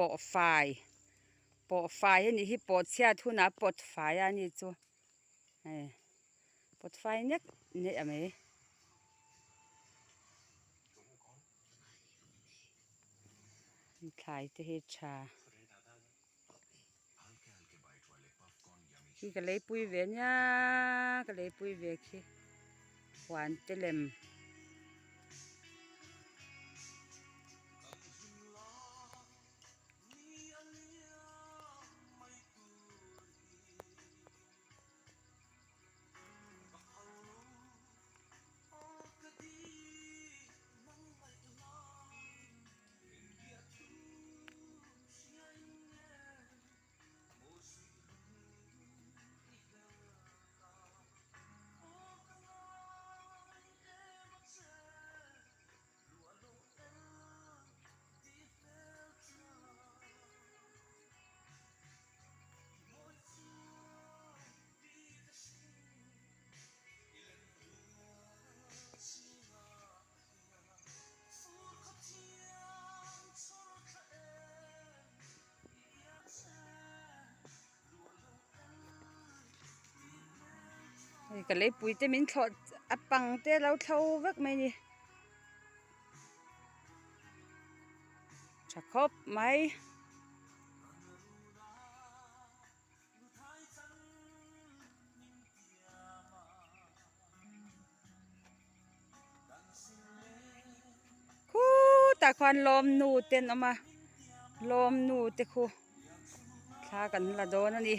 pawh fai pawh fai a nih hi pawh chhiat hunah a pawt fai a ni chu hei pawt fai nek nek a mai. Thlai te hi tha khi ka leipui ve nia ka leipui ve khi huan te lem. Hei ka leipui te min thlawh a pang te a lo thlo vek mai a ni tha khawp mai. Khutah khuan lawm nu te an awm a lawm nu te khu thla kan la dawn a ni.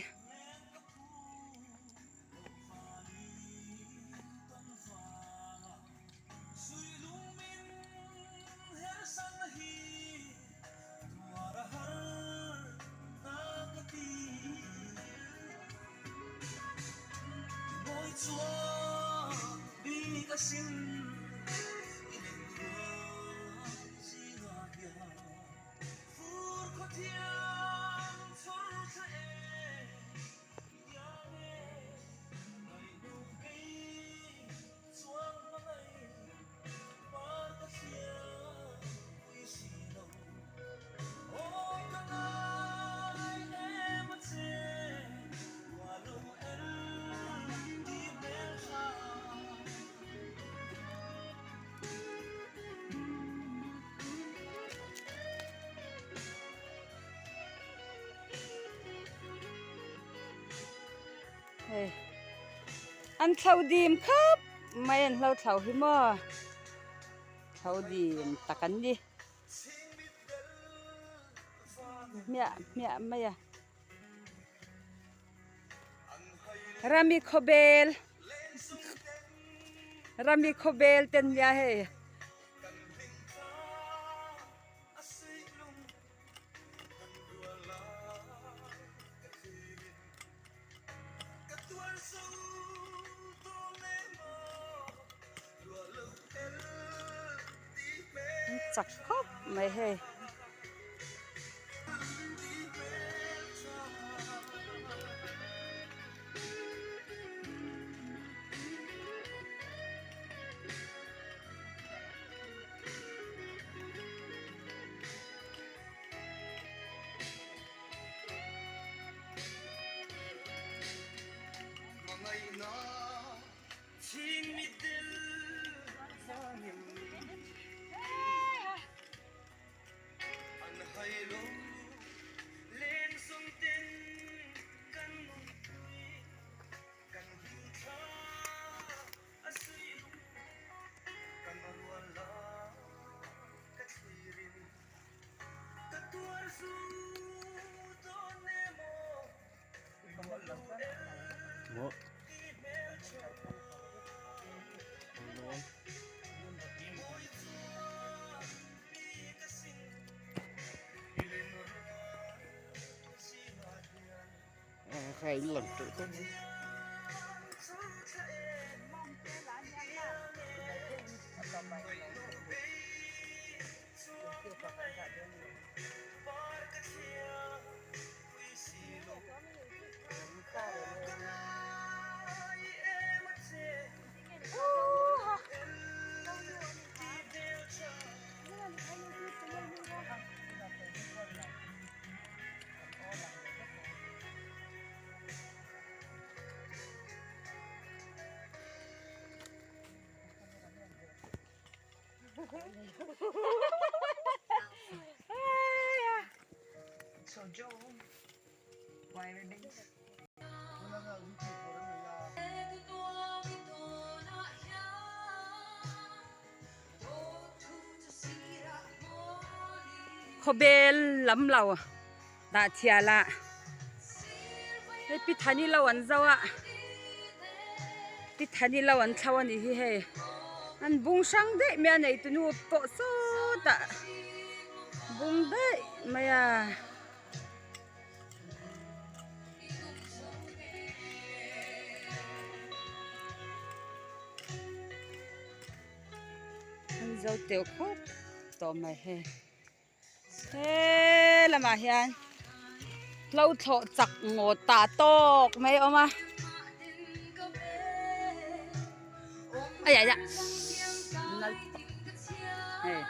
Hei an thlo dim khawp mai an hlo thlo hi maw thlo dim tak an ni hmiah hmiah mai a rami khawbel rami khawbel te an nia hei. Chak khawp mai hei. Khawbel lam lo dah thial ah hei pi thani lo an zo a pi thani lo an thlo a nih hi hei an bung hrang daih mai a neitu nu pawh sawtah bung daih mai a. An zo teuh khawp tawh mai hei he lamah hian hlo thlawh chak ngaw tah tawk mai a awm a aiaiah hei.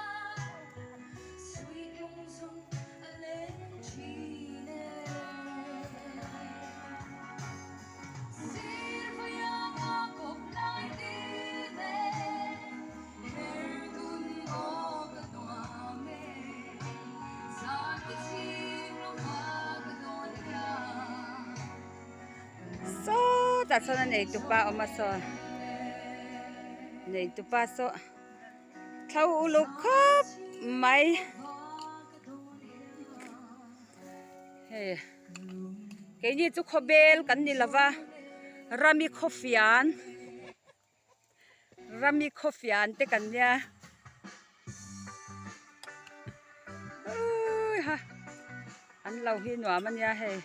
Sawtah sawn a neitupa a awm a saw neitupa saw thlo uluk khawp mai hei keini chu khawbel kan ni lova rami khawfian rami khawfian te kan nia uiha an lo hi nuam a nia hei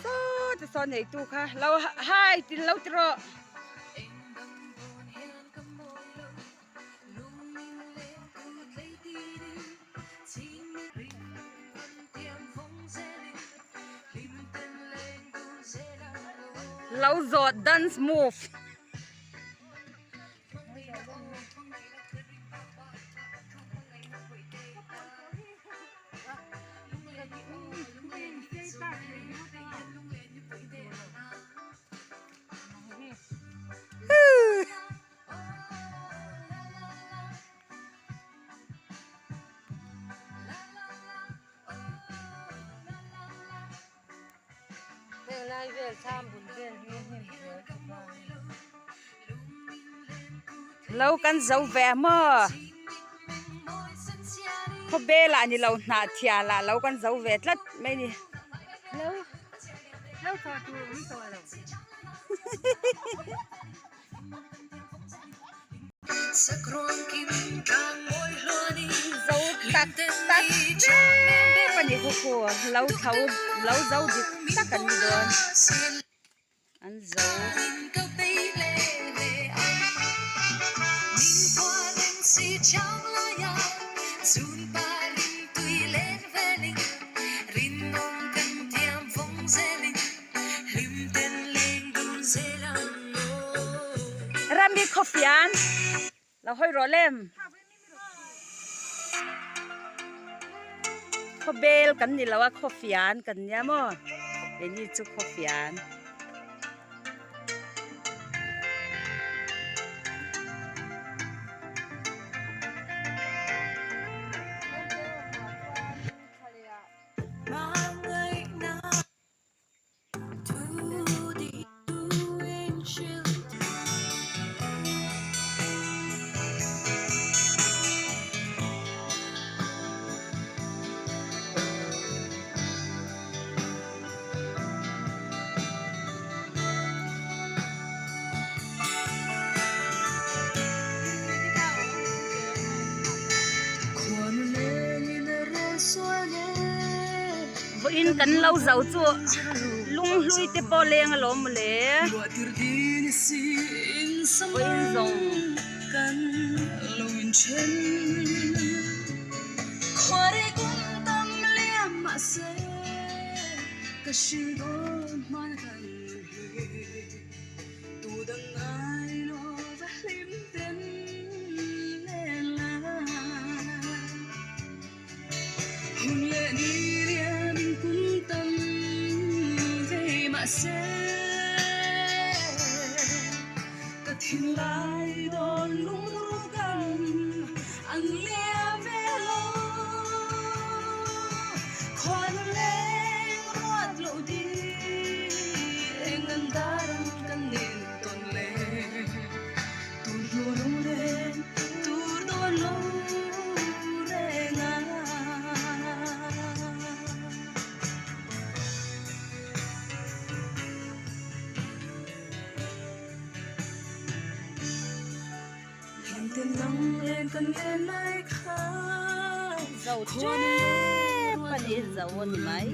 sawte saw neitu kha lo hai tin lo ti rawh. Lo zawh dance move. Heng lai vel thlam bul vel hi hnim zel tawp a. Lo kan zo ve maw khawbel ah ni lo hnah thial ah lo kan zo ve tlat mai ni. Lo lo thawh tur awm tawh lo. Zo tak tak tep a ni khu khu lo tho lo zo dik tak an ni dawn an zo. Rami khawfian lo hawi rawh lem. Khawbel kan ni lo a khawfian kan nia maw keini chu khawfian. Vawiin kan lo zo chu lunghlui te pawh leng alawm mawle vawiin zawng. Zo tep a ni zo a ni mai.